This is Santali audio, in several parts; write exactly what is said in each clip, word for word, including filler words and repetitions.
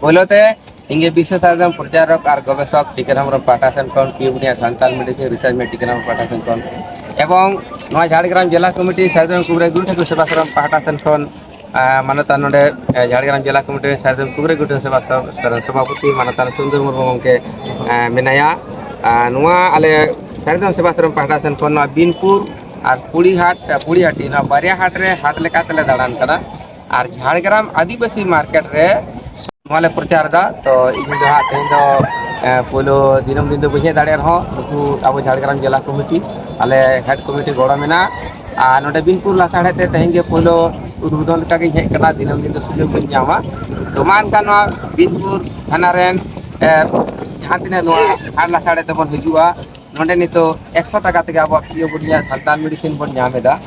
ᱯᱳᱭᱞᱳ ᱛᱮ ᱤᱧ ᱜᱮ ᱵᱤᱥᱥᱚ ᱥᱟᱨᱡᱚᱢ ᱯᱨᱚᱪᱟᱨᱚᱠ ᱟᱨ ᱜᱚᱵᱮᱥᱚᱠ ᱴᱤᱠᱟᱹᱨᱟᱢ ᱦᱮᱢᱵᱨᱚᱢ ᱯᱟᱦᱴᱟ ᱥᱮᱱ ᱠᱷᱚᱱ, ᱯᱤᱭᱩ ᱵᱩᱱᱤᱭᱟ ᱥᱟᱱᱛᱟᱲ ᱢᱮᱰᱤᱥᱤᱱ ᱨᱤᱥᱟᱨᱪ ᱢᱮ ᱴᱤᱠᱟᱹᱨᱟᱢ ᱦᱮᱢᱵᱨᱚᱢ ᱯᱟᱦᱴᱟ ᱥᱮᱱ ᱠᱷᱚᱱ, ᱮᱵᱚᱝ ᱱᱚᱣᱟ ᱡᱷᱟᱲᱜᱨᱟᱢ ᱡᱮᱞᱟ ᱠᱚᱢᱤᱴᱤ ᱥᱟᱨᱡᱚᱢ ᱠᱩᱵᱨᱟᱹ ᱜᱩᱨᱩ ᱴᱷᱟᱹᱠᱩᱨ ᱥᱮᱵᱟ ᱥᱟᱨᱡᱚᱢ ᱯᱟᱦᱴᱟ ᱥᱮᱱ ᱠᱷᱚᱱ, ᱟᱨ ᱢᱟᱱᱚᱛᱟᱱ ᱱᱚᱰᱮ, ᱮ, ᱡᱷᱟᱲᱜᱨᱟᱢ ᱡᱮᱞᱟ ᱠᱚᱢᱤᱴᱤ ᱨᱮᱱ ᱥᱟᱨᱡᱚᱢ ᱠᱩᱵᱨᱟᱹ ᱜᱩᱴᱷᱟᱹ ᱥᱮᱵᱟ ᱥᱚ-, ᱥᱚ-, ᱥᱚᱵᱷᱟᱯᱚᱛᱤ ᱢᱟᱱᱚᱛᱟᱱ ᱥᱩᱱᱫᱚᱨ ᱢᱩᱨᱢᱩ ᱜᱚᱢᱠᱮ, ᱮ, ᱢᱮᱱᱟᱭᱟ᱾ ᱟᱨ ᱱᱚᱣᱟ ᱟᱞᱮ ᱥᱟᱨᱡᱚᱢ ᱥᱮᱵᱟ ᱥᱟᱨᱡᱚᱢ ᱯᱟᱦᱴᱟ ᱥᱮᱱ ᱠᱷᱚᱱ ᱱᱚᱣᱟ ᱵᱤᱱᱯᱩᱨ ᱟᱨ ᱯᱩᱲᱤᱦᱟᱴ, ᱯᱩᱲᱤᱦᱟᱹᱴᱤ, ᱱᱚᱣᱟ ᱵᱟᱨᱭᱟ ᱦᱟᱴ ᱨᱮ ᱦᱟᱴ ᱞᱮᱠᱟ ᱛᱮᱞᱮ ᱫᱟᱬᱟᱱ ᱠᱟᱱᱟ᱾ ᱟᱨ ᱡᱷᱟᱲᱜᱨᱟᱢ ᱟᱹᱫᱤᱵᱟᱹᱥᱤ ᱢᱟᱨᱠᱮᱴ ᱨᱮ ᱱᱚᱣᱟ ᱞᱮ ᱯᱨᱚᱪᱟᱨ ᱮᱫᱟ᱾ ᱛᱚ ᱤᱧ ᱫᱚ ᱦᱟᱸᱜ ᱛᱮᱦᱮᱧ ᱫᱚ, ᱮ, ᱯᱳᱭᱞᱳ ᱫᱤᱱᱟᱹᱢ ᱫᱤᱱ ᱫᱚ ᱵᱟᱹᱧ ᱦᱮᱡ ᱫᱟᱲᱮᱭᱟᱜ ᱨᱮᱦᱚᱸ, ᱱᱩᱠᱩ ᱟᱵᱚ ᱡᱷᱟᱲᱜᱨᱟᱢ ᱡᱮᱞᱟ ᱠᱚᱢᱤᱴᱤ, ᱟᱞᱮ ᱦᱮᱰ ᱠᱚᱢᱤᱴᱤ ᱜᱚᱲᱚ ᱢᱮᱱᱟᱜᱼᱟ᱾ ᱟᱨ ᱱᱚᱰᱮ ᱵᱤᱱᱯᱩᱨ ᱞᱟᱥᱟᱲᱦᱮᱫ ᱛᱮ ᱛᱮᱦᱮᱧ ᱜᱮ ᱯᱳᱭᱞᱳ ᱩᱫᱵᱳᱫᱚᱱ ᱞᱮᱠᱟᱜᱤᱧ ᱦᱮᱡ ᱠᱟᱱᱟ, ᱫᱤᱱᱟᱹᱢ ᱫᱤᱱ ᱫᱚ ᱥᱩᱡᱳᱜᱽ ᱵᱟᱹᱧ ᱧᱟᱢᱟ᱾ ᱛᱚ ᱢᱟ ᱮᱱᱠᱷᱟᱱ ᱱᱚᱣᱟ ᱵᱤᱱᱯᱩᱨ ᱛᱷᱟᱱᱟ ᱨᱮᱱ, ᱮ, ᱡᱟᱦᱟᱸ ᱛᱤᱱᱟᱹᱜ ᱱᱚᱣᱟ ᱦᱟᱴ ᱞᱟᱥᱟᱲᱦᱮᱫ ᱛᱮᱵᱚᱱ ᱦᱤᱡᱩᱜᱼᱟ, ᱱᱚᱰᱮ ᱱᱤᱛᱚᱜ ᱮᱠᱥᱚ ᱴᱟᱠᱟ ᱛᱮᱜᱮ ᱟᱵᱚᱣᱟᱜ ᱯᱤᱭᱳ ᱵᱩᱱᱤᱭᱟ ᱥᱟᱱᱛᱟᱲ ᱢᱮᱰᱤᱥᱤᱱ ᱵᱚᱱ ᱧᱟᱢ ᱮᱫᱟ᱾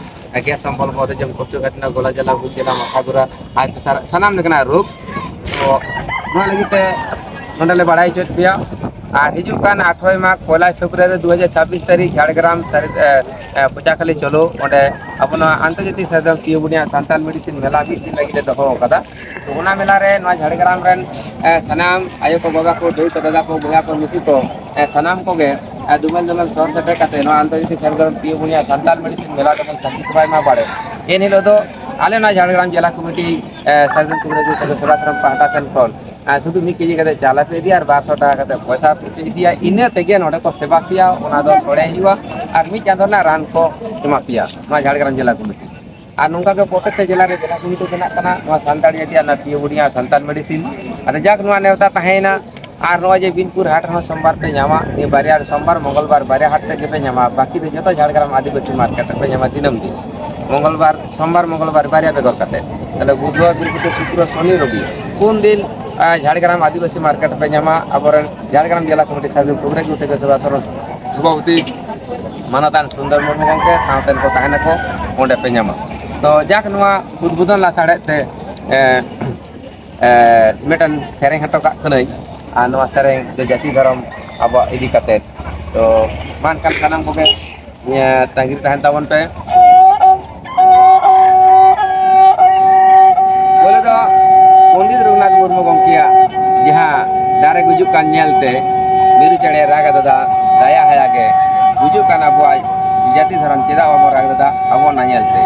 ᱜᱮᱥ ᱚᱢᱵᱚᱞ, ᱵᱚᱦᱚᱜ ᱦᱟᱹᱥᱩ, ᱠᱚᱯᱪᱚ ᱠᱟᱴᱱᱟ, ᱜᱚᱞᱟ ᱡᱟᱞᱟ, ᱵᱩᱠ ᱡᱟᱞᱟ, ᱢᱟᱛᱷᱟ ᱜᱷᱩᱨᱟ, ᱦᱟᱭ ᱯᱨᱮᱥᱟᱨ, ᱥᱟᱱᱟᱢ ᱞᱮᱠᱟᱱᱟᱜ ᱨᱳᱜᱽ᱾ ᱛᱚ ᱱᱚᱣᱟ ᱞᱟᱹᱜᱤᱫ ᱛᱮ ᱱᱚᱰᱮ ᱞᱮ ᱵᱟᱲᱟᱭ ᱦᱚᱪᱚᱭᱮᱫ ᱯᱮᱭᱟ᱾ ᱟᱨ ᱦᱤᱡᱩᱜ ᱠᱟᱱ ᱟᱴᱷᱨᱚᱭ ᱢᱟᱜᱽ, ᱯᱚᱭᱞᱟᱭ ᱯᱷᱮᱵᱽᱨᱩᱣᱟᱨᱤ ᱫᱩ ᱦᱟᱡᱟᱨ ᱪᱷᱟᱵᱵᱤᱥ ᱛᱟᱹᱨᱤᱠᱷ ᱡᱷᱟᱲᱜᱨᱟᱢ ᱥᱟᱹᱨᱤ-, ᱮ, ᱮ, ᱯᱚᱪᱟᱠᱷᱟᱞᱤ ᱪᱚᱞᱚ, ᱚᱸᱰᱮ ᱟᱵᱚ ᱱᱚᱣᱟ ᱟᱱᱛᱚᱨᱡᱟᱛᱤᱠ ᱥᱟᱨᱡᱚᱢ ᱯᱤᱭᱳ ᱵᱩᱱᱤᱭᱟ ᱥᱟᱱᱛᱟᱲ ᱢᱮᱰᱤᱥᱤᱱ ᱢᱮᱞᱟ ᱢᱤᱫ ᱫᱤᱱ ᱞᱟᱹᱜᱤᱫ ᱞᱮ ᱫᱚᱦᱚ ᱟᱠᱟᱫᱟ᱾ ᱛᱚ ᱚᱱᱟ ᱢᱮᱞᱟ ᱨᱮ ᱱᱚᱣᱟ ᱡᱷᱟᱲᱜᱨᱟᱢ ᱨᱮᱱ, ᱮ, ᱥᱟᱱᱟᱢ ᱟᱭᱳ ᱠᱚ, ᱵᱟᱵᱟ ᱠᱚ, ᱫᱟᱹᱭ ᱠᱚ, ᱫᱟᱫᱟ ᱠᱚ, ᱵᱚᱭᱦᱟ ᱠᱚ, ᱢᱤᱥᱤ ᱠᱚ, ᱮ, ᱥᱟᱱᱟᱢ ᱠᱚᱜᱮ, ᱮ, ᱫᱩᱢᱮᱞ ᱫᱩᱢᱮᱞ ᱥᱚᱦᱚᱨ ᱥᱮᱴᱮᱨ ᱠᱟᱛᱮ ᱱᱚᱣᱟ ᱟᱱᱛᱚᱨᱡᱟᱛᱤᱠ ᱥᱟᱨᱡᱚᱢ ᱯᱤᱭᱳ ᱵᱩᱱᱤᱭᱟ ᱥᱟᱱᱛᱟᱲ ᱢᱮᱰᱤᱥᱤᱱ ᱢᱮᱞᱟ ᱨᱮᱵᱚᱱ ᱥᱟᱹᱠᱷᱤ ᱥᱚᱵᱷᱟᱭ ᱢᱟ ᱵᱟᱲᱮ᱾ ᱮᱱ ᱦᱤᱞᱳᱜ ᱫᱚ ᱟᱞᱮ ᱱᱚᱣᱟ ᱡᱷᱟᱲᱜᱨᱟᱢ ᱡᱮᱞᱟ ᱠᱚᱢᱤᱴᱤ, ᱮ, ᱥᱟᱨᱡᱚᱢ ᱠᱩᱵᱨᱟᱹ ᱜᱩᱨᱩ ᱴᱷᱟᱹᱠᱩᱨ ᱥᱮᱵᱟ ᱥᱟᱨᱡᱚᱢ ᱯᱟᱦᱴᱟ ᱥᱮᱱ ᱠᱷᱚᱱ, ᱮ, ᱥᱩᱫᱷᱩ ᱢᱤᱫ ᱠᱮᱡᱤ ᱠᱟᱛᱮ ᱪᱟᱣᱞᱮ ᱯᱮ ᱤᱫᱤᱭᱟ ᱟᱨ ᱵᱟᱨᱥᱚ ᱴᱟᱠᱟ ᱠᱟᱛᱮ ᱯᱚᱭᱥᱟ ᱯᱮ ᱤᱫᱤᱭᱟ, ᱤᱱᱟᱹ ᱛᱮᱜᱮ ᱱᱚᱰᱮ ᱠᱚ ᱥᱮᱵᱟ ᱯᱮᱭᱟ, ᱚᱱᱟ ᱫᱚ ᱥᱚᱲᱮ ᱦᱩᱭᱩᱜᱼᱟ ᱟᱨ ᱢᱤᱫ ᱪᱟᱸᱫᱳ ᱨᱮᱱᱟᱜ ᱨᱟᱱ ᱠᱚ ᱮᱢᱟ ᱯᱮᱭᱟ ᱱᱚᱣᱟ ᱡᱷᱟᱲᱜᱨᱟᱢ ᱡᱮᱞᱟ ᱠᱚᱢᱤᱴᱤ᱾ ᱟᱨ ᱱᱚᱝᱠᱟ ᱜᱮ ᱯᱨᱚᱛᱮᱠᱴᱟ ᱡᱮᱞᱟ ᱨᱮ ᱡᱮᱞᱟ ᱠᱚᱢᱤᱴᱤ ᱵᱮᱱᱟᱜ ᱠᱟᱱᱟ, ᱱᱚᱣᱟ ᱥᱟᱱᱛᱟᱲ ᱡᱟᱹᱛᱤᱭᱟᱜ ᱱᱚᱣᱟ ᱯᱤᱭᱳ ᱵᱩᱱᱤᱭᱟ ᱥᱟᱱᱛᱟᱲ ᱢᱮᱰᱤᱥᱤᱱ᱾ ᱟᱫᱚ ᱡᱟᱠ, ᱱᱚᱣᱟ ᱱᱮᱣᱛᱟ ᱛᱟᱦᱮᱸᱭᱮᱱᱟ᱾ ᱟᱨ ᱱᱚᱜᱼᱚᱭ ᱡᱮ ᱵᱤᱱᱯᱩᱨ ᱦᱟᱴ ᱨᱮᱦᱚᱸ ᱥᱳᱢᱵᱟᱨ ᱯᱮ ᱧᱟᱢᱟ, ᱱᱤᱭᱟᱹ ᱵᱟᱨᱭᱟ ᱥᱳᱢᱵᱟᱨ, ᱢᱚᱝᱜᱚᱞᱵᱟᱨ ᱵᱟᱨᱭᱟ ᱦᱟᱴ ᱛᱮᱜᱮ ᱯᱮ ᱧᱟᱢᱟ, ᱵᱟᱹᱠᱤ ᱫᱚ ᱡᱚᱛᱚ ᱡᱷᱟᱲᱜᱨᱟᱢ ᱟᱹᱫᱤᱵᱟᱹᱥᱤ ᱢᱟᱨᱠᱮᱴ ᱨᱮᱯᱮ ᱧᱟᱢᱟ ᱫᱤᱱᱟᱹᱢ ᱫᱤᱱ᱾ ᱢᱚᱝᱜᱚᱞᱵᱟᱨ, ᱥᱳᱢᱵᱟᱨ, ᱢᱚᱝᱜᱚᱞᱵᱟᱨ ᱵᱟᱨᱭᱟ ᱵᱮᱜᱚᱨ ᱠᱟᱛᱮ᱾ ᱛᱟᱦᱞᱮ ᱵᱩᱫᱷᱵᱟᱨ, ᱵᱨᱤᱦᱚᱥᱯᱚᱛᱤ, ᱥᱩᱠᱨᱚ, ᱥᱚᱱᱤ, ᱨᱚᱵᱤ ᱯᱩᱱ ᱫᱤᱱ, ᱟ, ᱡᱷᱟᱲᱜᱨᱟᱢ ᱟᱹᱫᱤᱵᱟᱹᱥᱤ ᱢᱟᱨᱠᱮᱴ ᱨᱮᱯᱮ ᱧᱟᱢᱟ᱾ ᱟᱵᱚᱨᱮᱱ ᱡᱷᱟᱲᱜᱨᱟᱢ ᱡᱮᱞᱟ ᱠᱚᱢᱤᱴᱤ ᱥᱟᱨᱡᱚᱢ ᱠᱩᱵᱨᱟᱹ ᱜᱩᱴᱷᱟᱹ ᱥᱮᱵᱟ ᱥᱚᱨᱚᱱ ᱥᱚᱵᱷᱟᱯᱚᱛᱤ ᱢᱟᱱᱚᱛᱟᱱ ᱥᱩᱱᱫᱚᱨ ᱢᱩᱨᱢᱩ ᱜᱚᱢᱠᱮ ᱥᱟᱶᱛᱮ ᱠᱚ ᱛᱟᱦᱮᱱᱟᱠᱚ, ᱚᱸᱰᱮ ᱯᱮ ᱧᱟᱢᱟ᱾ ᱛᱚ ᱡᱟᱠ, ᱱᱚᱣᱟ ᱩᱫᱵᱳᱫᱚᱱ ᱞᱟᱥᱟᱲᱦᱮᱫ ᱛᱮ, ᱮ, ᱮ, ᱢᱤᱫᱴᱮᱱ ᱥᱮᱨᱮᱧ ᱦᱚᱴᱚ ᱠᱟᱜ ᱠᱟᱹᱱᱟᱹᱧ, ᱟᱨ ᱱᱚᱣᱟ ᱥᱮᱨᱮᱧ ᱫᱚ ᱡᱟᱹᱛᱤ ᱫᱷᱚᱨᱚᱢ ᱟᱵᱚᱣᱟᱜ ᱤᱫᱤ ᱠᱟᱛᱮ᱾ ᱛᱚ ᱢᱟ ᱮᱱᱠᱷᱟᱱ ᱥᱟᱱᱟᱢ ᱠᱚᱜᱮ, ᱮ, ᱛᱟᱺᱜᱤ ᱨᱮ ᱛᱟᱦᱮᱱ ᱛᱟᱵᱚᱱ ᱯᱮ᱾ ᱯᱳᱭᱞᱳ ᱫᱚ ᱯᱚᱱᱰᱤᱛ ᱨᱚᱜᱷᱩᱱᱟᱛᱷ ᱢᱩᱨᱢᱩ ᱜᱚᱢᱠᱮᱭᱟᱜ ᱠᱟᱱ ᱧᱮᱞᱛᱮ ᱢᱤᱨᱩ ᱪᱮᱬᱮ ᱨᱟᱜ ᱮᱫᱟ, ᱫᱟᱭᱟ ᱦᱟᱭᱟ ᱜᱮ ᱜᱩᱡᱩᱜ ᱠᱟᱱ ᱟᱵᱚᱣᱟᱜ ᱡᱟᱹᱛᱤ ᱫᱷᱚᱨᱚᱢ ᱪᱮᱫᱟᱜ ᱵᱟᱵᱚᱱ ᱨᱟᱜ ᱮᱫᱟ ᱟᱵᱚ ᱚᱱᱟ ᱧᱮᱞᱛᱮ᱾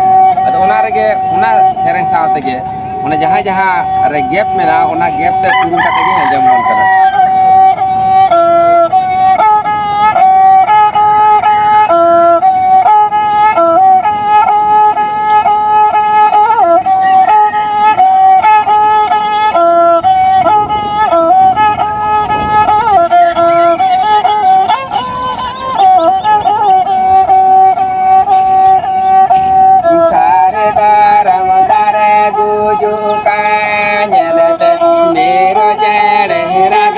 ᱟᱫᱚ ᱚᱱᱟ ᱨᱮᱜᱮ, ᱚᱱᱟ ᱥᱮᱨᱮᱧ ᱥᱟᱶ ᱛᱮᱜᱮ ᱚᱱᱟ ᱡᱟᱦᱟᱸ ᱡᱟᱦᱟᱸ ᱨᱮ ᱜᱮᱯ ᱢᱮᱱᱟᱜᱼᱟ, ᱚᱱᱟ ᱜᱮᱯ ᱛᱮ ᱯᱩᱨᱩᱱ ᱠᱟᱛᱮ ᱜᱮ ᱟᱸᱡᱚᱢ ᱵᱚᱱ ᱠᱟᱱᱟ᱾ ᱥᱟᱨᱮ ᱫᱟᱨᱟᱢ ᱫᱟᱨᱮ ᱜᱩᱡᱩᱜ ᱠᱟᱱ ᱧᱮᱞᱛᱮ ᱢᱤᱨᱩ ᱪᱮᱬᱮ ᱨᱟᱜ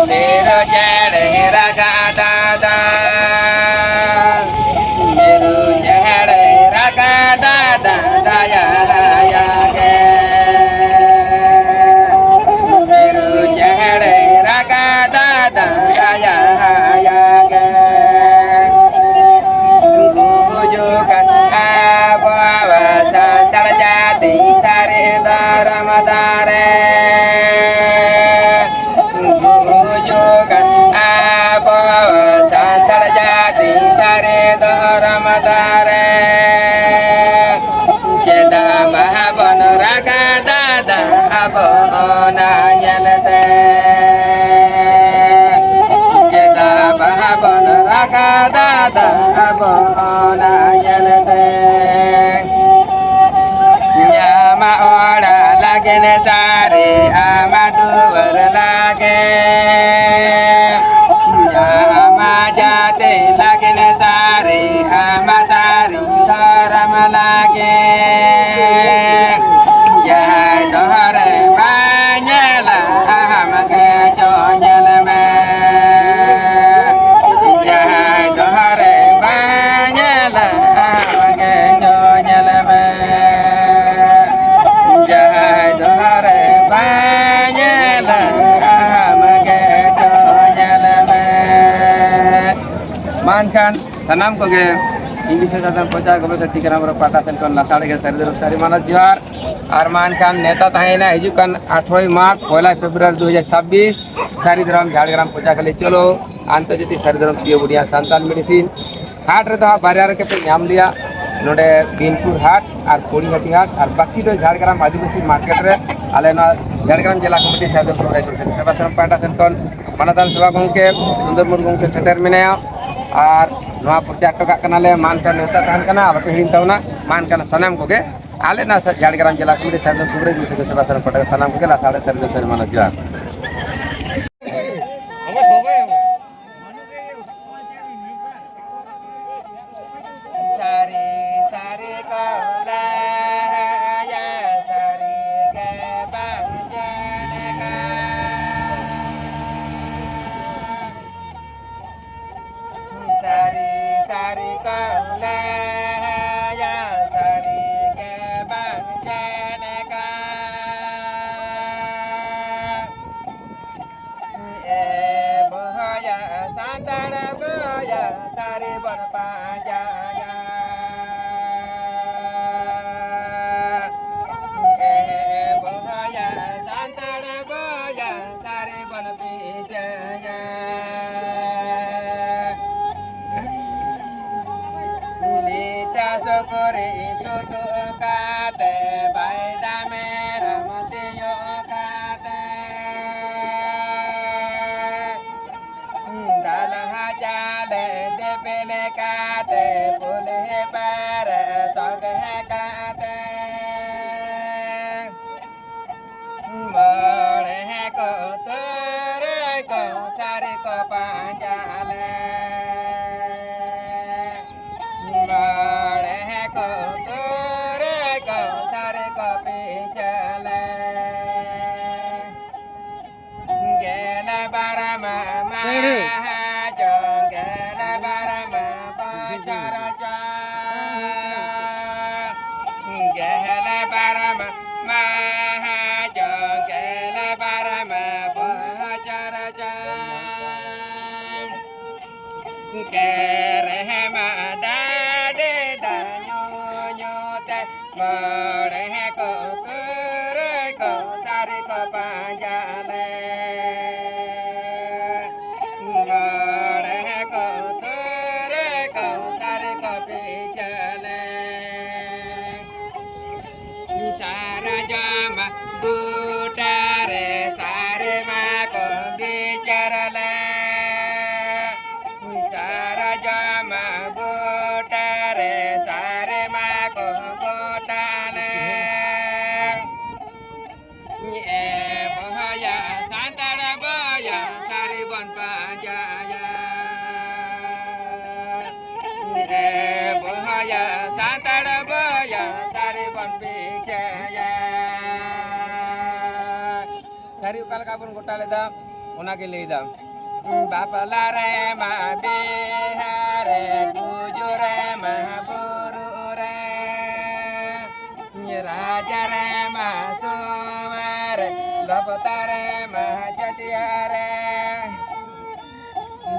ᱢᱤᱨᱩ ᱪᱮᱬᱮ ᱨᱟᱜᱟ ᱫᱟᱫᱟ, ᱢᱤᱨᱩ ᱪᱮᱬᱮ ᱨᱟᱜᱟ ᱫᱟᱫᱟ, ᱫᱟᱭᱟ ᱦᱟᱭᱟ ᱜᱮ᱾ ᱢᱤᱨᱩ ᱪᱮᱬᱮ ᱨᱟᱜᱟ ᱫᱟᱫᱟ, ᱫᱟᱭᱟ ᱦᱟᱭᱟ ᱜᱮ᱾ ᱜᱩᱡᱩᱜ ᱠᱟᱱ ᱟᱵᱚᱣᱟᱜ ᱥᱟᱱᱛᱟᱲ ᱡᱟᱹᱛᱤ ᱥᱟᱹᱨᱤ ᱫᱷᱚᱨᱚᱢ ᱫᱟᱨᱮ᱾ ᱜᱩᱡᱩᱜ ᱠᱟᱱ ᱟᱵᱚ ᱥᱟᱱᱛᱟᱲ ᱡᱟᱹᱛᱤ ᱥᱟᱹᱨᱤ ᱫᱷᱚᱨᱚᱢ ᱫᱟᱨᱮ᱾ ᱪᱮᱫᱟᱜ ᱵᱟᱵᱚᱱ ᱨᱟᱜᱟ ᱫᱟᱫᱟ ᱟᱵᱚ ᱚᱱᱟ ᱧᱮᱞᱛᱮ? ᱪᱮᱫᱟᱜ ᱵᱟᱵᱚᱱ ᱨᱟᱜᱟ ᱫᱟᱫᱟ ᱟᱵᱚ ᱚᱱᱟ ᱧᱮᱞᱛᱮ? ᱟᱢᱟᱜ ᱚᱲᱟᱜ ᱞᱟᱹᱜᱤᱫ ᱥᱟᱹᱨᱤ, ᱟᱢᱟᱜ ᱫᱩᱣᱟᱹᱨ ᱞᱟᱹᱜᱤᱫ, ᱟᱢᱟᱜ ᱡᱟᱹᱛᱤ ᱞᱟᱹᱜᱤᱫ ᱥᱟᱹᱨᱤ, ᱟᱢᱟᱜ ᱥᱟᱹᱨᱤ ᱫᱷᱚᱨᱚᱢ ᱞᱟᱹᱜᱤᱫ᱾ ᱡᱟᱦᱟᱸᱭ ᱰᱚᱦᱟᱨᱮ ᱵᱟᱭ ᱧᱮᱞᱟ, ᱟᱢ ᱜᱮ ᱪᱚ ᱧᱮᱞ ᱢᱮ᱾ ᱡᱟᱦᱟᱸᱭ ᱰᱚᱦᱟᱨᱮ ᱵᱟᱭ ᱧᱮᱞᱟ, ᱟᱢ ᱜᱮ ᱪᱚ ᱧᱮᱞ ᱢᱮ᱾ ᱡᱟᱦᱟᱸᱭ ᱰᱚᱦᱟᱨᱮ ᱵᱟᱭ ᱧᱮᱞᱟ, ᱟᱢ ᱜᱮ ᱪᱚ ᱧᱮᱞ ᱢᱮ᱾ ᱢᱟ ᱮᱱᱠᱷᱟᱱ ᱥᱟᱱᱟᱢ ᱠᱚᱜᱮ ᱤᱧ ᱵᱤᱥᱣᱚ ᱥᱟᱫᱷᱟᱨᱚᱱ ᱯᱨᱚᱪᱟᱨ ᱜᱚᱵᱮᱥᱚᱠ ᱴᱤᱠᱟᱹᱨᱟᱢ ᱦᱮᱢᱵᱨᱚᱢ ᱯᱟᱦᱴᱟ ᱥᱮᱱ ᱠᱷᱚᱱ ᱞᱟᱥᱟᱲ ᱜᱮ ᱥᱟᱹᱨᱤ ᱫᱷᱚᱨᱚᱢ ᱥᱟᱹᱨᱤ ᱢᱟᱱᱚᱛ ᱡᱚᱦᱟᱨ᱾ ᱟᱨ ᱢᱟ ᱮᱱᱠᱷᱟᱱ ᱱᱮᱣᱛᱟ ᱛᱟᱦᱮᱸᱭᱮᱱᱟ ᱦᱤᱡᱩᱜ ᱠᱟᱱ ᱟᱴᱷᱨᱚᱭ ᱢᱟᱜᱽ, ᱯᱚᱭᱞᱟ ᱯᱷᱮᱵᱽᱨᱩᱣᱟᱨᱤ ᱫᱩ ᱦᱟᱡᱟᱨ ᱪᱷᱟᱵᱵᱤᱥ, ᱥᱟᱹᱨᱤ ᱫᱷᱚᱨᱚᱢ ᱡᱷᱟᱲᱜᱨᱟᱢ ᱯᱚᱪᱟ ᱠᱷᱟᱹᱞᱤ ᱪᱚᱞᱚ ᱟᱱᱛᱚᱨᱡᱟᱛᱤᱠ ᱥᱟᱹᱨᱤ ᱫᱷᱚᱨᱚᱢ ᱯᱤᱭᱳ ᱵᱩᱰᱤᱭᱟ ᱥᱟᱱᱛᱟᱞ ᱢᱮᱰᱤᱥᱤᱱ ᱦᱟᱴ ᱨᱮᱫᱚ ᱦᱟᱸᱜ ᱵᱟᱨᱭᱟ ᱨᱮᱜᱮ ᱯᱮ ᱧᱟᱢ ᱞᱮᱭᱟ, ᱱᱚᱰᱮ ᱵᱤᱱᱯᱩᱨ ᱦᱟᱴ ᱟᱨ ᱯᱚᱲᱤᱦᱟᱹᱴᱤ ᱦᱟᱴ, ᱟᱨ ᱵᱟᱹᱠᱤ ᱫᱚ ᱡᱷᱟᱲᱜᱨᱟᱢ ᱟᱹᱫᱤᱵᱟᱹᱥᱤ ᱢᱟᱨᱠᱮᱴ ᱨᱮ ᱟᱞᱮ ᱱᱚᱣᱟ ᱡᱷᱟᱲᱜᱨᱟᱢ ᱡᱮᱞᱟ ᱠᱚᱢᱤᱴᱤ ᱥᱟᱹᱨᱤ ᱫᱷᱚᱨᱚᱢ ᱥᱮᱵᱟ ᱥᱮᱵᱟ ᱯᱟᱦᱴᱟ ᱥᱮᱱ ᱠᱷᱚᱱ ᱢᱟᱱᱚᱛᱟᱱ ᱥᱮᱵᱟ ᱜᱚᱢᱠᱮ ᱥᱩᱱᱫᱚᱨ ᱢᱩᱨᱢᱩ ᱜᱚᱢᱠᱮ ᱥᱮᱴᱮᱨ ᱢᱮᱱᱟᱭᱟ᱾ ᱟᱨ ᱱᱚᱣᱟ ᱯᱨᱚᱪᱟᱨ ᱦᱚᱴᱚ ᱠᱟᱜ ᱠᱟᱱᱟᱞᱮ, ᱢᱟ ᱮᱱᱠᱷᱟᱱ ᱱᱮᱣᱛᱟ ᱛᱟᱦᱮᱱ ᱠᱟᱱᱟ, ᱟᱞᱚᱯᱮ ᱦᱤᱲᱤᱧ ᱛᱟᱵᱚᱱᱟ᱾ ᱢᱟ ᱮᱱᱠᱷᱟᱱ ᱥᱟᱱᱟᱢ ᱠᱚᱜᱮ ᱟᱞᱮ ᱱᱚᱣᱟ ᱡᱷᱟᱲᱜᱨᱟᱢ ᱡᱮᱞᱟ ᱠᱚᱢᱤᱴᱤ ᱥᱟᱨᱡᱚᱢ ᱠᱩᱵᱨᱟᱹ ᱜᱩᱴᱷᱤ ᱥᱮᱵᱟ ᱥᱮᱵᱟ ᱯᱟᱦᱴᱟ ᱥᱟᱱᱟᱢ ᱠᱚᱜᱮ ᱞᱟᱥᱟᱲᱦᱮᱫ ᱥᱟᱹᱨᱤ ᱫᱷᱚᱨᱚᱢ ᱥᱟᱹᱨᱤ ᱢᱟᱱᱚᱛ ᱡᱚᱦᱟᱨ᱾ ᱥᱟᱹᱨᱤ ᱥᱟᱹᱨᱤ ᱠᱚ ᱞᱟᱹᱭᱟ, ᱥᱟᱹᱨᱤ ᱜᱮ ᱵᱟᱝ ᱡᱟᱱᱮ ᱠᱟᱱ᱾ ᱥᱟᱹᱨᱤ ᱠᱚ ᱞᱟᱹᱭᱟ, ᱥᱟᱹᱨᱤ ᱜᱮ ᱵᱟᱝ ᱪᱮᱫ ᱞᱮᱠᱟ᱾ ᱮ ᱵᱚᱭᱦᱟ, ᱥᱟᱱᱛᱟᱲ ᱵᱚᱭᱦᱟ, ᱥᱟᱹᱨᱤ ᱵᱚᱱ ᱯᱟᱸᱡᱟᱭᱟ᱾ ᱮ ᱵᱚᱭᱦᱟ, ᱥᱟᱱᱛᱟᱲ ᱵᱚᱭᱦᱟ, ᱥᱟᱹᱨᱤ ᱵᱚᱱ ᱯᱤᱪᱟᱹᱭᱟ᱾ ᱞᱤᱴᱟ ᱥᱩᱠᱨᱤ ᱥᱩᱛᱩᱜ ᱠᱟᱛᱮ, ᱵᱟᱭᱫᱟ ᱢᱮᱨᱚᱢ ᱛᱤᱭᱳᱜ ᱠᱟᱛᱮ, ᱫᱟᱞᱦᱟ ᱪᱟᱞᱮ ᱫᱤᱯᱤᱞ ᱠᱟᱛᱮ, ᱯᱩᱞᱦᱤ ᱯᱟᱨ ᱥᱚᱜᱮ ᱠᱟᱛᱮ, ᱢᱚᱬᱮ ᱠᱚ ᱛᱩᱨᱩᱭ ᱠᱚ ᱥᱟᱹᱨᱤ ᱠᱚ ᱯᱟᱸᱡᱟ ᱞᱮ᱾ ᱢᱚᱬᱮ ᱠᱚ ᱛᱩᱨᱩᱭ ᱠᱚ ᱥᱟᱹᱨᱤ ᱠᱚ ᱯᱤᱪᱟᱹ ᱞᱮ᱾ ᱜᱮᱞ ᱵᱟᱨ ᱢᱟ ᱢᱟᱦᱟ ᱪᱚ, ᱜᱮᱞ ᱵᱟᱨ ᱢᱟ ᱵᱚᱪᱷᱚᱨ ᱪᱚ᱾ ᱜᱮᱞ ᱵᱟᱨ ᱢᱟ ᱢᱟᱦᱟ ᱪᱚ, ᱜᱮᱞ ᱵᱟᱨ ᱢᱟ ᱵᱚᱪᱷᱚᱨ ᱪᱚ᱾ ᱠᱮᱨᱮᱦᱮ ᱢᱟ ᱰᱟᱰᱮ ᱫᱟᱭᱚ ᱧᱚ ᱛᱮ, ᱢᱚᱬᱮ ᱠᱚ ᱠᱩᱨᱟᱹᱭ ᱠᱚ ᱥᱟᱹᱨᱤ ᱠᱚ ᱯᱟᱸᱡᱟ ᱞᱮ᱾ ᱢᱚᱬᱮ ᱠᱚ ᱠᱩᱨᱟᱹᱭ ᱠᱚ ᱥᱟᱹᱨᱤ ᱠᱚ ᱯᱤᱪᱟᱹ ᱞᱮ᱾ ᱥᱟᱨᱡᱚᱢ ᱵᱩᱴᱟᱹ ᱨᱮ ᱥᱟᱹᱨᱤ ᱢᱟ ᱠᱚ ᱵᱤᱪᱟᱹᱨ ᱞᱮ᱾ ᱥᱟᱨᱡᱚᱢ ᱵᱩᱴᱟᱹ ᱨᱮ ᱥᱟᱹᱨᱤ ᱢᱟ ᱠᱚ ᱜᱚᱴᱟ ᱞᱮ᱾ ᱮ ᱵᱚᱭᱦᱟ, ᱥᱟᱱᱛᱟᱲ ᱵᱚᱭᱦᱟ, ᱥᱟᱹᱨᱤ ᱵᱚᱱ ᱯᱟᱸᱡᱟᱭᱟ᱾ ᱮ ᱵᱚᱭᱦᱟ, ᱥᱟᱱᱛᱟᱲ ᱵᱚᱭᱦᱟ, ᱥᱟᱹᱨᱤ ᱵᱚᱱ ᱯᱤᱪᱷᱟᱹᱭᱟ᱾ ᱥᱟᱹᱨᱤ ᱚᱠᱟ ᱞᱮᱠᱟ ᱵᱚᱱ ᱜᱚᱴᱟ ᱞᱮᱫᱟ, ᱚᱱᱟ ᱜᱮ ᱞᱟᱹᱭ ᱫᱟ᱾ ᱵᱟᱯᱞᱟ ᱨᱮᱢᱟ ᱵᱤᱦᱟ ᱨᱮ, ᱜᱩᱡᱩᱜ ᱨᱮᱢᱟ ᱵᱩᱨᱩ ᱨᱮ, ᱨᱟᱡᱽ ᱨᱮᱢᱟ ᱥᱚᱢᱟᱨ ᱨᱮ, ᱞᱚᱯᱛᱟ ᱨᱮᱢᱟ ᱪᱟᱹᱴᱭᱟᱹ ᱨᱮ,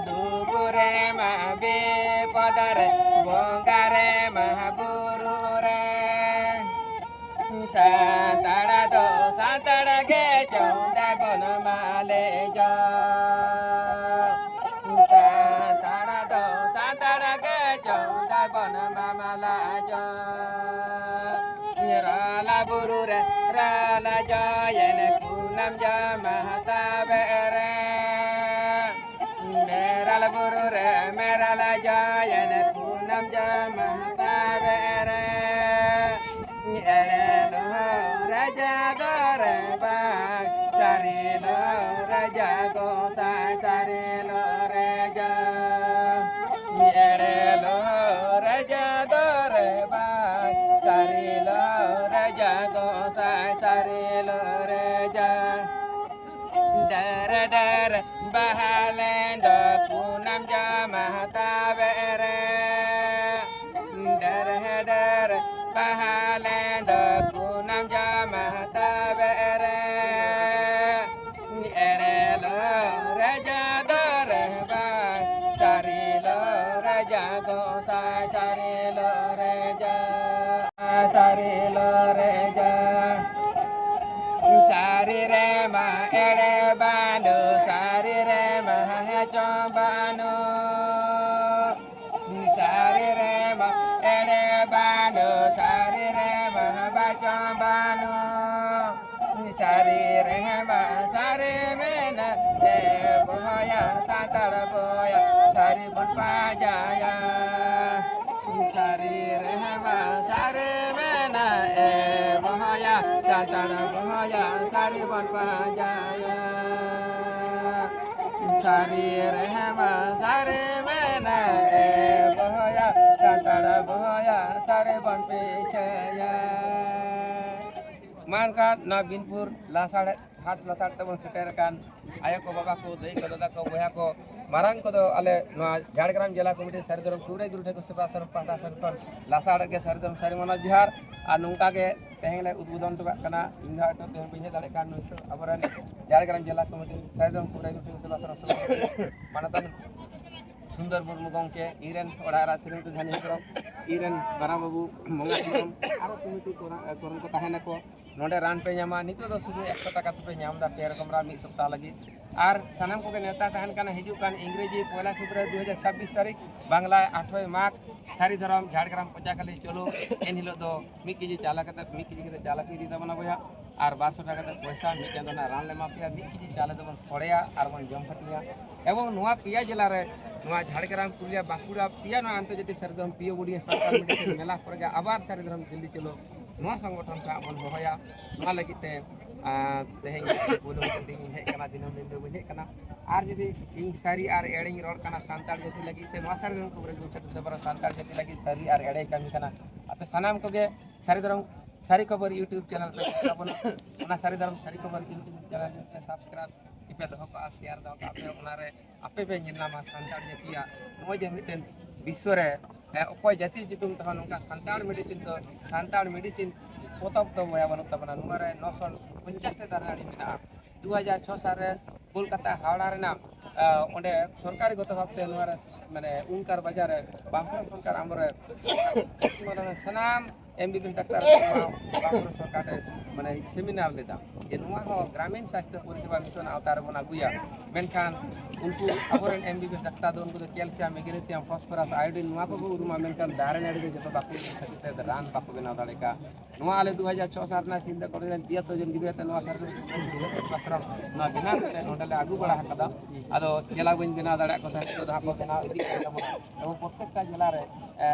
ᱫᱩᱠ ᱨᱮᱢᱟ ᱵᱤᱯᱚᱫ ᱨᱮ, ᱵᱚᱸᱜᱟ ᱨᱮᱢᱟ ᱵᱩᱨᱩ ᱨᱮ᱾ ᱥᱟᱱᱛᱟᱲ ᱫᱚ ᱥᱟᱱᱛᱟᱲ ᱜᱮ ᱪᱚᱝ ᱛᱟᱵᱚᱱ ᱢᱟᱞᱮ ᱡᱚ᱾ ᱥᱟᱱᱛᱟᱲ ᱫᱚ ᱥᱟᱱᱛᱟᱲ ᱜᱮ ᱪᱚᱝ ᱛᱟᱵᱚᱱ ᱢᱟᱢᱟᱞᱟ ᱡᱚ᱾ ᱨᱟᱞᱟ ᱵᱩᱨᱩ ᱨᱮ ᱨᱟᱞᱟ ᱡᱚᱭᱮᱱ ᱠᱩᱱᱟᱢ ᱡᱚᱢᱟ ᱛᱟᱵᱮ ᱨᱮ᱾ ᱢᱮᱨᱟᱞ ᱵᱩᱨᱩ ᱨᱮ ᱢᱮᱨᱟᱞ ᱡᱚᱭᱮᱱ ᱠᱩᱱᱟᱢ ᱡᱚᱢᱟ ᱛᱟᱵᱮ ᱨᱮ᱾ ᱮᱲᱮ ᱞᱚ ᱨᱟᱡᱟ ᱫᱚᱨᱮ ᱵᱟᱝ, ᱥᱟᱹᱨᱤ ᱞᱚ ᱨᱟᱡᱟ ᱜᱚᱸᱥᱟᱭ, ᱥᱟᱹᱨᱤ ᱞᱚ ᱨᱟᱡᱟ᱾ ᱮᱲᱮ ᱞᱚ ᱨᱟᱡᱟ ᱫᱚᱨᱮ ᱵᱟᱝ, ᱥᱟᱹᱨᱤ ᱞᱚ ᱨᱟᱡᱟ ᱜᱚᱸᱥᱟᱭ, ᱥᱟᱹᱨᱤ ᱞᱚ ᱨᱟᱡᱟ᱾ ᱰᱟᱹᱨ ᱰᱟᱹᱨ ᱵᱟᱦᱟ ᱞᱮᱸᱰᱚ ᱠᱩᱱᱟᱢ ᱡᱚᱢᱟ ᱛᱟᱵᱮ ᱨᱮ᱾ ᱰᱟᱹᱨ ᱰᱟᱹᱨ ᱵᱟᱦᱟ ᱞᱮᱸᱰᱚ ᱠᱩᱱᱟᱢ ᱡᱚᱢᱟ ᱛᱟᱵᱮ ᱨᱮ᱾ ᱮᱲᱮ ᱞᱚ ᱨᱟᱡᱟ ᱫᱚᱨᱮ ᱵᱟᱝ, ᱥᱟᱹᱨᱤ ᱞᱚ ᱨᱟᱡᱟ ᱜᱚᱸᱥᱟᱭ, ᱥᱟᱹᱨᱤ ᱞᱚ ᱨᱟᱡᱟ᱾ ᱥᱟᱹᱨᱤ ᱞᱚ ᱨᱮᱡᱟ᱾ ᱥᱟᱹᱨᱤ ᱨᱮᱢᱟ ᱮᱲᱮ ᱵᱟᱹᱱᱩᱜ, ᱥᱟᱹᱨᱤ ᱨᱮᱢᱟ ᱦᱮᱪᱚᱝ ᱵᱟᱹᱱᱩᱜ᱾ ᱥᱟᱹᱨᱤ ᱨᱮᱢᱟ ᱮᱲᱮ ᱵᱟᱹᱱᱩᱜ, ᱥᱟᱹᱨᱤ ᱨᱮᱢᱟ ᱵᱟᱪᱚᱝ ᱵᱟᱹᱱᱩᱜ᱾ ᱥᱟᱹᱨᱤ ᱨᱮᱦᱮᱢᱟ ᱥᱟᱹᱨᱤ ᱢᱮᱱᱟ, ᱮ ᱵᱚᱦᱚᱭᱟ ᱥᱟᱱᱛᱟᱲ ᱵᱚᱭᱟ, ᱥᱟᱹᱨᱤ ᱵᱚᱱ ᱯᱟᱸᱡᱟᱭᱟ᱾ ᱥᱟᱹᱨᱤ ᱨᱮᱦᱮᱢᱟ ᱥᱟᱹᱨᱤ ᱢᱮᱱᱟ, ᱮ ᱵᱚᱦᱚᱭᱟ ᱥᱟᱱᱛᱟᱲ ᱵᱚᱦᱚᱭᱟ, ᱥᱟᱹᱨᱤ ᱵᱚᱱ ᱯᱟᱸᱡᱟᱭᱟ᱾ ᱥᱟᱹᱨᱤ ᱨᱮᱦᱮᱢᱟ ᱥᱟᱹᱨᱤ ᱢᱮᱱᱟ, ᱮ ᱵᱚᱦᱚᱭᱟ ᱥᱟᱱᱛᱟᱲ ᱵᱚᱦᱚᱭᱟ, ᱥᱟᱹᱨᱤ ᱵᱚᱱ ᱯᱤᱪᱷᱟᱹᱭᱟ᱾ ᱢᱟ ᱮᱱᱠᱷᱟᱱ ᱱᱚᱣᱟ ᱵᱤᱱᱯᱩᱨ ᱞᱟᱥᱟᱲ ᱦᱟᱴ ᱞᱟᱥᱟᱲ ᱛᱮᱵᱚᱱ ᱥᱮᱴᱮᱨ ᱟᱠᱟᱱ ᱟᱭᱳ ᱠᱚ, ᱵᱟᱵᱟ ᱠᱚ, ᱫᱟᱹᱭ ᱠᱚ, ᱫᱟᱫᱟ ᱠᱚ, ᱵᱚᱭᱦᱟ ᱠᱚ, ᱢᱟᱨᱟᱝ ᱠᱚᱫᱚ ᱟᱞᱮ ᱱᱚᱣᱟ ᱡᱷᱟᱲᱜᱨᱟᱢ ᱡᱮᱞᱟ ᱠᱚᱢᱤᱴᱤ ᱥᱟᱹᱨᱤ ᱫᱷᱚᱨᱚᱢ ᱠᱩᱲᱟᱹᱭ ᱜᱩᱨᱩ ᱴᱷᱮᱱ ᱠᱚ ᱥᱮᱵᱟ ᱥᱚᱨᱚᱢ ᱯᱟᱦᱴᱟ ᱥᱮᱱ ᱠᱷᱚᱱ ᱞᱟᱥᱟᱲ ᱜᱮ ᱥᱟᱹᱨᱤ ᱫᱷᱚᱨᱚᱢ ᱥᱟᱹᱨᱤ ᱢᱟᱱᱟᱣ ᱡᱚᱦᱟᱨ᱾ ᱟᱨ ᱱᱚᱝᱠᱟ ᱜᱮ ᱛᱮᱦᱮᱧ ᱞᱮ ᱩᱫᱵᱳᱫᱚᱱ ᱦᱚᱴᱚ ᱠᱟᱜ ᱠᱟᱱᱟ᱾ ᱤᱧ ᱫᱚ ᱦᱚᱭᱛᱳ ᱛᱮᱦᱮᱧ ᱵᱟᱹᱧ ᱦᱮᱡ ᱫᱟᱲᱮᱭᱟᱜ ᱠᱟᱱ, ᱱᱩᱭ ᱥᱩᱨ ᱟᱵᱚᱨᱮᱱ ᱡᱷᱟᱲᱜᱨᱟᱢ ᱡᱮᱞᱟ ᱠᱚᱢᱤᱴᱤ ᱥᱟᱹᱨᱤ ᱫᱷᱚᱨᱚᱢ ᱠᱩᱲᱟᱹᱭ ᱜᱩᱨᱩ ᱴᱷᱮᱱ ᱥᱮᱵᱟ ᱥᱚᱨᱚᱢ ᱢᱟᱱᱚᱛᱟᱱ ᱥᱩᱱᱫᱚᱨ ᱢᱩᱨᱢᱩ ᱜᱚᱢᱠᱮ, ᱤᱧ ᱨᱮᱱ ᱚᱲᱟᱜ ᱮᱨᱟ ᱥᱤᱨᱤᱧ ᱠᱚ ᱡᱷᱟᱹᱱᱤ ᱦᱮᱢᱵᱨᱚᱢ, ᱤᱧ ᱨᱮᱱ ᱢᱟᱨᱟᱝ ᱵᱟᱹᱵᱩ ᱢᱚᱸᱜᱟ ᱦᱮᱢᱵᱨᱚᱢ, ᱟᱨᱚ ᱠᱚᱢᱤᱴᱤ ᱠᱚᱨᱮᱱ ᱠᱚ ᱛᱟᱦᱮᱱᱟᱠᱚ᱾ ᱱᱚᱰᱮ ᱨᱟᱱ ᱯᱮ ᱧᱟᱢᱟ᱾ ᱱᱤᱛᱚᱜ ᱫᱚ ᱥᱩᱫᱷᱩ ᱮᱠᱥᱚ ᱴᱟᱠᱟ ᱛᱮᱯᱮ ᱧᱟᱢ ᱮᱫᱟ ᱯᱮ ᱨᱚᱠᱚᱢ ᱨᱟᱱ ᱢᱤᱫ ᱥᱚᱯᱛᱟᱦᱚ ᱞᱟᱹᱜᱤᱫ᱾ ᱟᱨ ᱥᱟᱱᱟᱢ ᱠᱚᱜᱮ ᱱᱮᱣᱛᱟ ᱛᱟᱦᱮᱱ ᱠᱟᱱᱟ, ᱦᱤᱡᱩᱜ ᱠᱟᱱ ᱤᱝᱨᱮᱡᱤ ᱯᱚᱭᱞᱟ ᱯᱷᱮᱵᱽᱨᱩᱣᱟᱨᱤ ᱫᱩ ᱦᱟᱡᱟᱨ ᱪᱷᱟᱵᱵᱤᱥ ᱛᱟᱹᱨᱤᱠᱷ, ᱵᱟᱝᱞᱟ ᱟᱴᱷᱨᱚᱭ ᱢᱟᱜᱽ, ᱥᱟᱹᱨᱤ ᱫᱷᱚᱨᱚᱢ ᱡᱷᱟᱲᱜᱨᱟᱢ ᱯᱚᱪᱟᱠᱟᱞᱤ ᱪᱚᱞᱚ᱾ ᱮᱱ ᱦᱤᱞᱳᱜ ᱫᱚ ᱢᱤᱫ ᱠᱮᱡᱤ ᱪᱟᱣᱞᱮ ᱠᱟᱛᱮ, ᱢᱤᱫ ᱠᱮᱡᱤ ᱠᱟᱛᱮ ᱪᱟᱣᱞᱮ ᱯᱮ ᱤᱫᱤ ᱛᱟᱵᱚᱱᱟ ᱵᱚᱭᱦᱟ, ᱟᱨ ᱵᱟᱨᱥᱚ ᱴᱟᱠᱟ ᱠᱟᱛᱮ ᱯᱚᱭᱥᱟ᱾ ᱢᱤᱫ ᱪᱟᱸᱫᱳ ᱨᱮᱱᱟᱜ ᱨᱟᱱ ᱞᱮ ᱮᱢᱟ ᱯᱮᱭᱟ᱾ ᱢᱤᱫ ᱠᱮᱡᱤ ᱪᱟᱣᱞᱮ ᱫᱚᱵᱚᱱ ᱥᱚᱲᱮᱭᱟ ᱟᱨ ᱵᱚᱱ ᱡᱚᱢ ᱦᱟᱹᱴᱤᱧᱟ᱾ ᱮᱵᱚᱝ ᱱᱚᱣᱟ ᱯᱮᱭᱟ ᱡᱮᱞᱟ ᱨᱮ, ᱱᱚᱣᱟ ᱡᱷᱟᱲᱜᱨᱟᱢ, ᱯᱩᱨᱩᱞᱤᱭᱟ, ᱵᱟᱸᱠᱩᱲᱟ, ᱯᱮᱭᱟ ᱱᱚᱣᱟ ᱟᱱᱛᱚᱨᱡᱟᱛᱤᱠ ᱥᱟᱹᱨᱤ ᱫᱷᱚᱨᱚᱢ ᱯᱤᱭᱳ ᱵᱳᱰᱤᱭᱟ ᱥᱟᱱᱛᱟᱲ ᱢᱤᱰᱤᱭᱟ ᱢᱮᱞᱟ ᱠᱚᱨᱮ ᱜᱮ ᱟᱵᱟᱨ ᱥᱟᱹᱨᱤ ᱫᱷᱚᱨᱚᱢ ᱫᱤᱞᱞᱤ ᱪᱚᱞᱚ ᱱᱚᱣᱟ ᱥᱚᱝᱜᱚᱴᱷᱚᱱ ᱠᱷᱚᱱ ᱵᱚᱱ ᱦᱚᱦᱚᱭᱟ᱾ ᱱᱚᱣᱟ ᱞᱟᱹᱜᱤᱫ ᱛᱮ, ᱟᱸ, ᱛᱮᱦᱮᱧ ᱯᱳᱭᱞᱳ ᱠᱟᱹᱴᱤᱡ ᱤᱧ ᱦᱮᱡ ᱠᱟᱱᱟ, ᱫᱤᱱᱟᱹᱢ ᱫᱤᱱ ᱫᱚ ᱵᱟᱹᱧ ᱦᱮᱡ ᱠᱟᱱᱟ᱾ ᱟᱨ ᱡᱩᱫᱤ ᱤᱧ ᱥᱟᱹᱨᱤ ᱟᱨ ᱮᱲᱮᱧ ᱨᱚᱲ ᱠᱟᱱᱟ ᱥᱟᱱᱛᱟᱲ ᱡᱟᱹᱛᱤ ᱞᱟᱹᱜᱤᱫ ᱥᱮ ᱱᱚᱣᱟ ᱥᱟᱹᱨᱤ ᱫᱷᱚᱨᱚᱢ ᱠᱚ ᱵᱟᱨᱮ ᱜᱚᱴᱟ ᱫᱤᱥᱚᱢ ᱨᱮ ᱥᱟᱱᱛᱟᱲ ᱡᱟᱹᱛᱤ ᱞᱟᱹᱜᱤᱫ ᱥᱟᱹᱨᱤ ᱟᱨ ᱮᱲᱮ ᱠᱟᱹᱢᱤ ᱠᱟᱱᱟ᱾ ᱟᱯᱮ ᱥᱟᱱᱟᱢ ᱠᱚᱜᱮ ᱥᱟᱹᱨᱤ ᱫᱷᱚᱨᱚᱢ ᱥᱟᱹᱨᱤ ᱠᱷᱚᱵᱚᱨ YouTube ᱪᱮᱱᱮᱞ ᱯᱮ ᱧᱮᱞ ᱛᱟᱵᱚᱱᱟ᱾ ᱚᱱᱟ ᱥᱟᱹᱨᱤ ᱫᱷᱚᱨᱚᱢ ᱥᱟᱹᱨᱤ ᱠᱷᱚᱵᱚᱨ YouTube ᱪᱮᱱᱮᱞ ᱯᱮ ᱥᱟᱵᱥᱠᱨᱟᱭᱤᱵ ᱯᱮ ᱫᱚᱦᱚ ᱠᱟᱜᱼᱟ, ᱥᱮᱭᱟᱨ ᱫᱚᱦᱚ ᱠᱟᱜ ᱯᱮ᱾ ᱚᱱᱟᱨᱮ ᱟᱯᱮ ᱯᱮ ᱧᱮᱞ ᱧᱟᱢᱟ ᱥᱟᱱᱛᱟᱲ ᱡᱟᱹᱛᱤᱭᱟᱜ ᱱᱚᱜᱼᱚᱭ ᱡᱮ ᱢᱤᱫᱴᱮᱱ ᱵᱤᱥᱥᱚ ᱨᱮ, ᱮ, ᱚᱠᱚᱭ ᱡᱟᱹᱛᱤ ᱧᱩᱛᱩᱢ ᱛᱮᱦᱚᱸ ᱱᱚᱝᱠᱟ ᱥᱟᱱᱛᱟᱲ ᱢᱮᱰᱤᱥᱤᱱ ᱫᱚ, ᱥᱟᱱᱛᱟᱲ ᱢᱮᱰᱤᱥᱤᱱ ᱯᱚᱛᱚᱵ ᱫᱚ ᱵᱚᱭᱟ ᱵᱟᱹᱱᱩᱜ ᱛᱟᱵᱚᱱᱟ᱾ ᱱᱚᱣᱟ ᱨᱮ ᱱᱚᱥᱚ ᱯᱚᱧᱪᱟᱥ ᱴᱤ ᱫᱟᱨᱮ ᱱᱟᱹᱲᱤ ᱢᱮᱱᱟᱜᱼᱟ᱾ ᱫᱩ ᱦᱟᱡᱟᱨ ᱪᱷᱚ ᱥᱟᱞ ᱨᱮ ᱠᱳᱞᱠᱟᱛᱟ ᱦᱟᱣᱲᱟ ᱨᱮᱱᱟᱜ, ᱮ, ᱚᱸᱰᱮ ᱥᱚᱨᱠᱟᱨᱤ ᱜᱚᱛᱚ ᱵᱷᱟᱵᱛᱮ ᱱᱚᱣᱟ ᱨᱮ, ᱢᱟᱱᱮ, ᱩᱱᱠᱟᱨ ᱵᱟᱡᱟᱨ ᱨᱮ ᱵᱟᱢᱯᱷᱨᱚᱱᱴ ᱥᱚᱨᱠᱟᱨ ᱟᱢᱚᱞ ᱨᱮ ᱥᱟᱱᱟᱢ M B B S doctor ᱠᱚ ᱱᱚᱣᱟ ᱵᱟᱸᱠᱩᱲᱟ ᱥᱚᱨᱠᱟᱨ ᱮ, ᱢᱟᱱᱮ, ᱥᱮᱢᱤᱱᱟᱨ ᱞᱮᱫᱟ ᱡᱮ ᱱᱚᱣᱟ ᱦᱚᱸ ᱜᱨᱟᱢᱤᱱ ᱥᱟᱥᱛᱷᱚ ᱯᱚᱨᱤᱥᱮᱵᱟ ᱢᱤᱥᱚᱱ ᱟᱣᱛᱟ ᱨᱮᱵᱚᱱ ᱟᱹᱜᱩᱭᱟ᱾ ᱢᱮᱱᱠᱷᱟᱱ ᱩᱱᱠᱩ ᱟᱵᱚᱨᱮᱱ M B B S doctor ᱫᱚ ᱩᱱᱠᱩ ᱫᱚ ᱠᱮᱞᱥᱤᱭᱟᱢ, ᱢᱮᱜᱱᱮᱥᱤᱭᱟᱢ, ᱯᱷᱚᱥᱯᱷᱚᱨᱟᱥ, ᱟᱭᱳᱰᱤᱱ ᱱᱚᱣᱟ ᱠᱚᱠᱚ ᱩᱨᱩᱢᱟ, ᱢᱮᱱᱠᱷᱟᱱ ᱫᱟᱨᱮ ᱱᱟᱹᱲᱤ ᱫᱚ ᱡᱚᱛᱚ ᱵᱟᱠᱚ ᱩᱨᱩᱢ ᱠᱷᱟᱹᱛᱤᱨ ᱛᱮ ᱨᱟᱱ ᱵᱟᱠᱚ ᱵᱮᱱᱟᱣ ᱫᱟᱲᱮ ᱠᱟᱜᱼᱟ᱾ ᱱᱚᱣᱟ ᱟᱞᱮ ᱫᱩ ᱦᱟᱡᱟᱨ ᱪᱷᱚ ᱥᱟᱞ ᱨᱮᱱᱟᱜ ᱥᱤᱞᱫᱟᱹ ᱠᱚᱞᱮᱡᱽ ᱨᱮᱱ ᱯᱮᱭᱟ ᱥᱚ ᱡᱚᱱ ᱜᱤᱫᱽᱨᱟᱹ ᱛᱮ ᱱᱚᱣᱟ ᱥᱟᱨᱴᱤᱯᱷᱤᱠᱮᱴ ᱱᱚᱣᱟ ᱵᱮᱱᱟᱣ ᱠᱟᱛᱮ ᱱᱚᱰᱮ ᱞᱮ ᱟᱹᱜᱩ ᱵᱟᱲᱟ ᱟᱠᱟᱫᱟ᱾ ᱟᱫᱚ ᱡᱮᱞᱟ ᱵᱟᱹᱧ ᱵᱮᱱᱟᱣ ᱫᱟᱲᱮᱭᱟᱜ ᱠᱚ ᱛᱟᱦᱮᱸᱫ, ᱱᱤᱛᱚᱜ ᱫᱚ ᱦᱟᱸᱜ ᱠᱚ ᱵᱮᱱᱟᱣ ᱤᱫᱤᱜ ᱠᱟᱱ ᱛᱟᱵᱚᱱᱟ᱾ ᱮᱵᱚᱝ ᱯᱨᱚᱛᱮᱠᱴᱟ ᱡᱮᱞᱟ ᱨᱮ, ᱮ,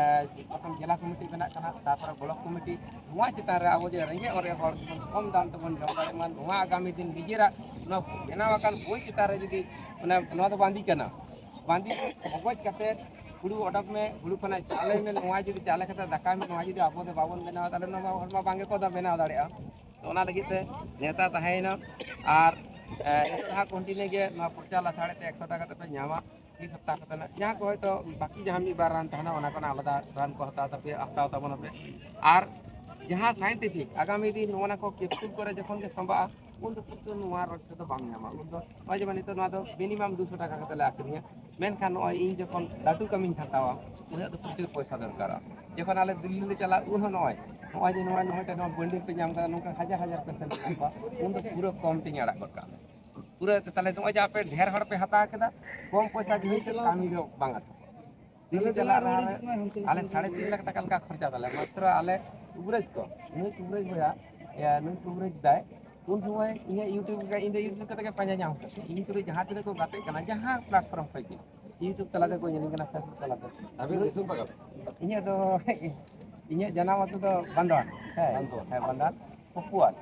ᱯᱨᱚᱛᱷᱚᱢ ᱡᱮᱞᱟ ᱠᱚᱢᱤᱴᱤ ᱵᱮᱱᱟᱜ ᱠᱟᱱᱟ, ᱛᱟᱨᱯᱚᱨᱮ ᱵᱞᱚᱠ ᱠᱚᱢᱤᱴᱤ᱾ ᱱᱚᱣᱟ ᱪᱮᱛᱟᱱ ᱨᱮ ᱟᱵᱚ ᱡᱮ ᱨᱮᱸᱜᱮᱡ ᱚᱨᱮᱡ ᱦᱚᱲ ᱠᱚᱵᱚᱱ ᱠᱚᱢ ᱫᱟᱢ ᱛᱮᱵᱚᱱ ᱡᱚᱢ ᱫᱟᱲᱮᱭᱟᱜ ᱢᱟ, ᱱᱚᱣᱟ ᱟᱜᱟᱢᱤ ᱫᱤᱱ ᱱᱤᱡᱮᱨᱟᱜ ᱱᱚᱣᱟ ᱵᱮᱱᱟᱣ ᱟᱠᱟᱱ ᱵᱳᱭ ᱪᱮᱛᱟᱱ ᱨᱮ ᱡᱩᱫᱤ ᱚᱱᱟ, ᱱᱚᱣᱟ ᱫᱚ ᱵᱟᱸᱫᱤ ᱠᱟᱱᱟ, ᱵᱟᱸᱫᱤ ᱵᱚᱜᱚᱡ ᱠᱟᱛᱮ ᱦᱩᱲᱩ ᱚᱰᱚᱠ ᱢᱮ, ᱦᱩᱲᱩ ᱠᱷᱚᱱᱟᱜ ᱪᱟᱣᱞᱮ ᱢᱮ, ᱱᱚᱣᱟ ᱡᱩᱫᱤ ᱪᱟᱣᱞᱮ ᱠᱟᱛᱮ ᱫᱟᱠᱟ ᱢᱮ, ᱱᱚᱣᱟ ᱡᱩᱫᱤ ᱟᱵᱚ ᱫᱚ ᱵᱟᱵᱚᱱ ᱵᱮᱱᱟᱣᱟ, ᱛᱟᱦᱚᱞᱮ ᱱᱚᱣᱟ ᱦᱚᱲ ᱢᱟ ᱵᱟᱝ ᱜᱮᱠᱚ ᱵᱮᱱᱟᱣ ᱫᱟᱲᱮᱭᱟᱜᱼᱟ᱾ ᱚᱱᱟ ᱞᱟᱹᱜᱤᱫ ᱛᱮ ᱱᱮᱣᱛᱟ ᱛᱟᱦᱮᱸᱭᱮᱱᱟ᱾ ᱟᱨ ᱮ, ᱱᱤᱛᱚᱜ ᱦᱟᱸᱜ ᱠᱚᱱᱴᱤᱱᱤᱣ ᱜᱮ ᱱᱚᱣᱟ ᱯᱨᱚᱪᱟᱨ ᱞᱟᱥᱟᱲᱦᱮᱫ ᱛᱮ ᱮᱠᱥᱚ ᱴᱟᱠᱟ ᱠᱟᱛᱮ ᱯᱮ ᱧᱟᱢᱟ᱾ ᱢᱤᱫ ᱥᱚᱯᱛᱟᱦ ᱠᱟᱛᱮ ᱱᱟᱜ ᱡᱟᱦᱟᱸ ᱠᱚ ᱦᱚᱭᱛᱳ ᱵᱟᱹᱠᱤ ᱡᱟᱦᱟᱸ ᱢᱤᱫ ᱵᱟᱨ ᱨᱟᱱ ᱛᱟᱦᱮᱱᱟ, ᱚᱱᱟ ᱠᱚᱨᱮᱱᱟᱜ ᱟᱞᱟᱫᱟ ᱨᱟᱱ ᱠᱚ ᱦᱟᱛᱟᱣ ᱛᱟᱯᱮ, ᱦᱟᱛᱟᱣ ᱛᱟᱵᱚᱱᱟᱯᱮ᱾ ᱟᱨ ᱡᱟᱦᱟᱸ ᱥᱟᱭᱮᱱᱴᱤᱯᱷᱤᱠ ᱟᱜᱟᱢᱤ ᱫᱤᱱ ᱱᱚᱣᱟ ᱠᱚ ᱠᱮᱯᱥᱩᱞ ᱠᱚᱨᱮ ᱡᱚᱠᱷᱚᱱ ᱜᱮ ᱥᱟᱢᱵᱟᱜᱼᱟ, ᱩᱱ ᱫᱚ ᱠᱤᱱᱛᱩ ᱱᱚᱣᱟ ᱨᱳᱜᱽ ᱛᱮᱫᱚ ᱵᱟᱝ ᱧᱟᱢᱟ᱾ ᱩᱱ ᱫᱚ ᱱᱚᱜᱼᱚᱭ ᱡᱮᱢᱚᱱ ᱱᱤᱛᱚᱜ ᱱᱚᱣᱟ ᱫᱚ ᱢᱤᱱᱤᱢᱟᱢ ᱫᱩᱥᱚ ᱴᱟᱠᱟ ᱠᱟᱛᱮ ᱞᱮ ᱟᱹᱠᱷᱨᱤᱧᱟ, ᱢᱮᱱᱠᱷᱟᱱ ᱱᱚᱜᱼᱚᱭ ᱤᱧ ᱡᱚᱠᱷᱚᱱ ᱞᱟᱹᱴᱩ ᱠᱟᱹᱢᱤᱧ ᱦᱟᱛᱟᱣᱟ, ᱩᱱᱟᱹᱜ ᱫᱚ ᱯᱨᱚᱪᱩᱨ ᱯᱚᱭᱥᱟ ᱫᱚᱨᱠᱟᱨᱚᱜᱼᱟ᱾ ᱡᱚᱠᱷᱚᱱ ᱟᱞᱮ ᱫᱤᱞᱞᱤ ᱞᱮ ᱪᱟᱞᱟᱜ, ᱩᱱ ᱦᱚᱸ ᱱᱚᱜᱼᱚᱭ ᱱᱚᱜᱼᱚᱭ ᱡᱮ ᱱᱚᱣᱟ ᱱᱚᱜᱼᱚᱭ ᱱᱚᱣᱟ ᱵᱟᱹᱱᱰᱤᱞ ᱯᱮ ᱧᱟᱢ ᱠᱟᱫᱟ, ᱱᱚᱝᱠᱟ ᱦᱟᱡᱟᱨ ᱦᱟᱡᱟᱨ ᱯᱮᱥᱮᱱᱴ ᱢᱮᱱᱟᱜ ᱠᱚᱣᱟ, ᱩᱱ ᱫᱚ ᱯᱩᱨᱟᱹ ᱠᱚᱢ ᱛᱤᱧ ᱟᱲᱟᱜ ᱜᱚᱫ ᱠᱟᱜᱼᱟ᱾ ᱯᱩᱨᱟᱹ ᱛᱟᱦᱞᱮ ᱱᱚᱜᱼᱚᱭ ᱡᱮ ᱟᱯᱮ ᱰᱷᱮᱨ ᱦᱚᱲ ᱯᱮ ᱦᱟᱛᱟᱣ ᱠᱮᱫᱟ, ᱠᱚᱢ ᱯᱚᱭᱥᱟ ᱜᱮ ᱦᱩᱭ ᱦᱚᱪᱚ, ᱠᱟᱹᱢᱤ ᱫᱚ ᱵᱟᱝ ᱟᱴᱠᱟᱜᱼᱟ᱾ ᱫᱤᱞᱞᱤ ᱪᱟᱞᱟᱜ ᱨᱮ ᱟᱞᱮ ᱥᱟᱲᱮ ᱛᱤᱱ ᱞᱟᱠᱷ ᱴᱟᱠᱟ ᱞᱮᱠᱟ ᱠᱷᱚᱨᱪᱟ ᱛᱟᱞᱮ, ᱢᱟᱛᱨᱚ ᱟᱞᱮ ᱠᱩᱵᱨᱟᱹᱡᱽ ᱠᱚ, ᱱᱩᱭ ᱠᱩᱵᱨᱟᱹᱡᱽ ᱵᱚᱭᱦᱟ, ᱤᱭᱟᱹ, ᱱᱩᱭ ᱠᱩᱵᱨᱟᱹᱡᱽ ᱫᱟᱭ, ᱩᱱ ᱥᱚᱢᱚᱭ ᱤᱧᱟᱹᱜ YouTube ᱨᱮ, ᱤᱧ ᱫᱚ YouTube ᱠᱟᱛᱮ ᱜᱮ ᱯᱟᱸᱡᱟ ᱧᱟᱢ ᱠᱟᱛᱮ, ᱤᱧ ᱛᱩᱞᱩᱡ ᱡᱟᱦᱟᱸ ᱛᱤᱱᱟᱹᱜ ᱠᱚ ᱜᱟᱛᱮᱜ ᱠᱟᱱᱟ, ᱡᱟᱦᱟᱸ platform ᱠᱷᱚᱡ ᱜᱮ, YouTube ᱛᱟᱞᱟᱛᱮ ᱠᱚ ᱧᱮᱞᱤᱧ ᱠᱟᱱᱟ, Facebook ᱛᱟᱞᱟᱛᱮ᱾ ᱟᱵᱮᱱ ᱫᱤᱥᱚᱢ ᱛᱟᱵᱮᱱ? ᱤᱧᱟᱹᱜ ᱫᱚ, ᱤᱧᱟᱹᱜ ᱡᱟᱱᱟᱢ ᱟᱹᱛᱩ ᱫᱚ ᱵᱟᱱᱫᱳᱣᱟᱱ᱾ ᱦᱮᱸ, ᱵᱟᱱᱫᱳᱣᱟᱱ᱾ ᱦᱮᱸ, ᱵᱟᱱᱫᱳᱣᱟᱱ, ᱯᱚᱯᱩᱣᱟᱨ᱾